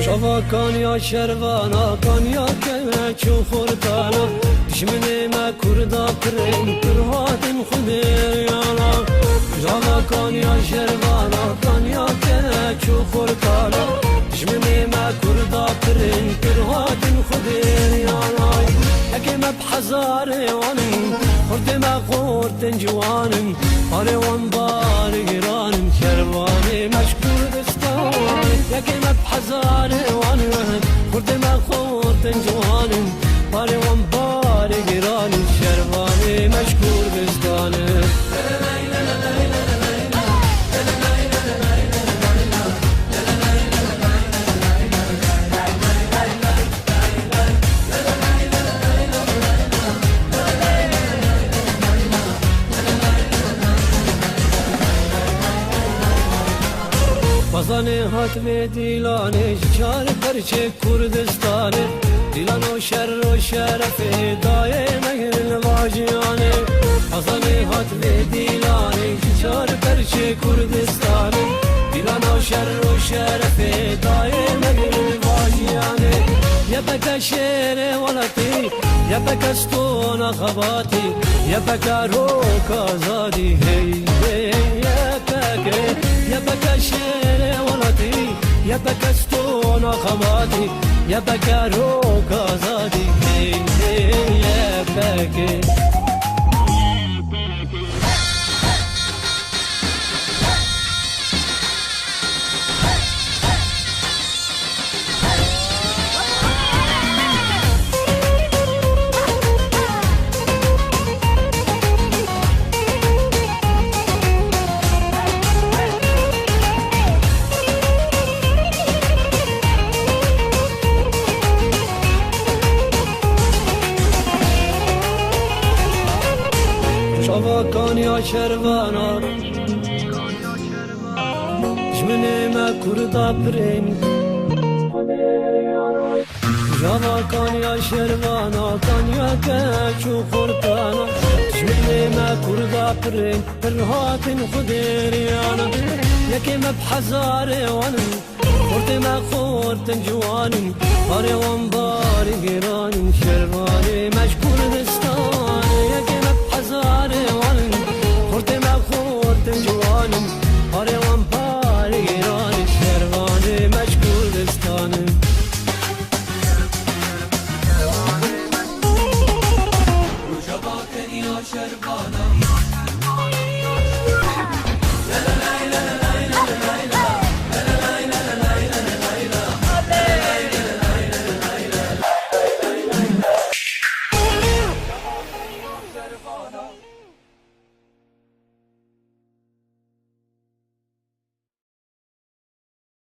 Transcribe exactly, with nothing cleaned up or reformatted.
Çava kanya şervana, kanya keç û xurtana, dijminê me Kurda pirên, pir hatin Xwedê riyana. Çava kanya şervana, kanya keç û xurtana, dijminê me Kurda pirên, pir hatin Xwedê riyana. Yekê me bi hezarê wan in, xurtê me xurtên ciwan in, barê wan barê giran in, şervanê me ji Kurdistan. Yekê me bi hezarê wan in, xurtê me xurtên ciwan in, barê wan barê giran in, şervanê me ji Kurdistan in. Xwezanê hat vê dîlanê ji çar perçê Kurdistanê. Dîlan o şer o şerefê dayê me li va jiyanê. Xwezanê hat vê dîlanê ji çar perçê Kurdistanê. Dîlan o şer o şerefê dayê me li va jiyanê. Y P G şêrê welatî, Y P G stona xebatî, Y P G roka azadî, hey, hey, Y P G, Y P G şêrê welatî, Y P G stona xebatî, Y P G roka azadî, hey, hey, Y P G. Çava kanya şervana, dijminê me Kurda pirên. Çava kanya şervana, kanya keç û xurtana, dijminê me Kurda pirên, pir hatin Xwedê riyana. Yekê me bi hezarê wan in, xurtê me xurtên ciwan in, barê wan barê giran.